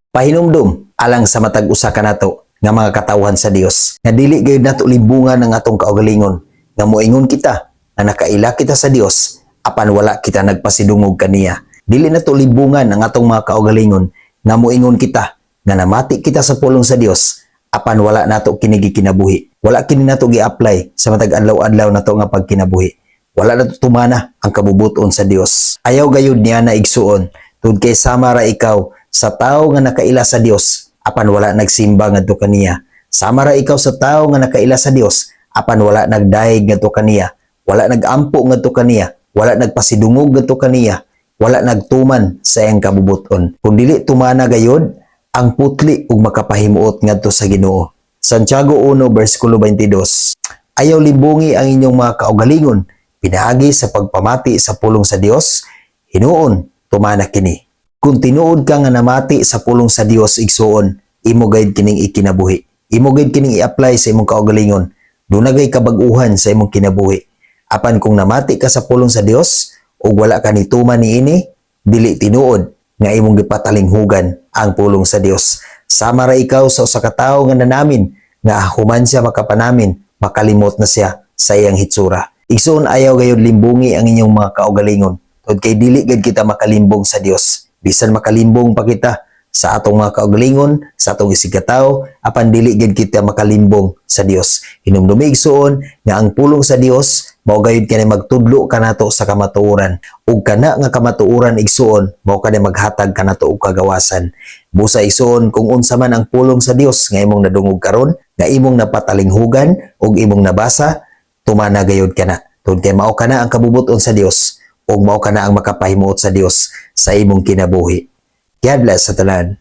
Pahinumdum alang sa matag usa kanato nga mga katawhan sa Dios nga dili gayud nato limbungan ang atong kaugalingon nga moingon kita nga nakaila kita sa Dios apan wala kita nagpasidungog kaniya. Dili nato libungan ang atong mga kaugalingon nga moingon kita nga namati kita sa pulong sa Dios apan wala nato kini gikinabuhi. Wala kini nato gi-apply sa matag adlaw-adlaw nato nga pagkinabuhi. Wala nato tumana ang kabubuton sa Dios. Ayaw gayud niya na, igsuon, tungod kay sama ra ikaw sa tawo nga nakaila sa Dios apan wala nagsimba ngadto kaniya. Sama ra ikaw sa tawo nga nakaila sa Dios apan wala nagdayeg ngadto kaniya, wala nagampo ngadto kaniya, wala nagpasidungog ngadto kaniya, wala nagtuman sa iyang kabubuton. Kung dili tumana gayod ang putli ug makapahimuot ngadto sa Ginoo. Santiago 1 bersikulo 22. Ayaw limbungi ang inyong mga kaugalingon pinaagi sa pagpamati sa pulong sa Dios, hinuon tumana kini. Kung tinuod ka nga namati sa pulong sa Dios, igsuon, imo gayud kining ikinabuhi. Imo gayud kining i-apply sa imong kaugalingon. Duna gay kabag-uhan sa imong kinabuhi. Apan kung namati ka sa pulong sa Dios ug wala ka nituman niini, dili tinuod nga imong gipatalinghugan ang pulong sa Dios. Sama ra ikaw sa usa ka tawo nga nanamin nga human siya makapanamin, makalimot na siya sa iyang hitsura. Igsuon, ayaw gayud limbungi ang inyong mga kaugalingon. Tungod kay dili gayud kita makalimbong sa Dios. Bisan makalimbong pa kita sa atong mga kaugalingon, sa atong isigkatawo, apan dili gid kita makalimbong sa Dios. Hinumdumi, igsuon, nga ang pulong sa Dios mao gayud kani magtudlo kanato sa kamatuoran. Ug kana nga kamatuoran, igsuon, mao kani maghatag kanato og kagawasan. Busa, igsuon, kung unsa man ang pulong sa Dios nga imong nadungog karon, nga imong napatalinghugan ug imong nabasa, tumana gayud kana. Tungod kay mao kana ang kabubuton sa Dios ug mao kana ang makapahimuot sa Dios sa imong kinabuhi. God bless sa tanan.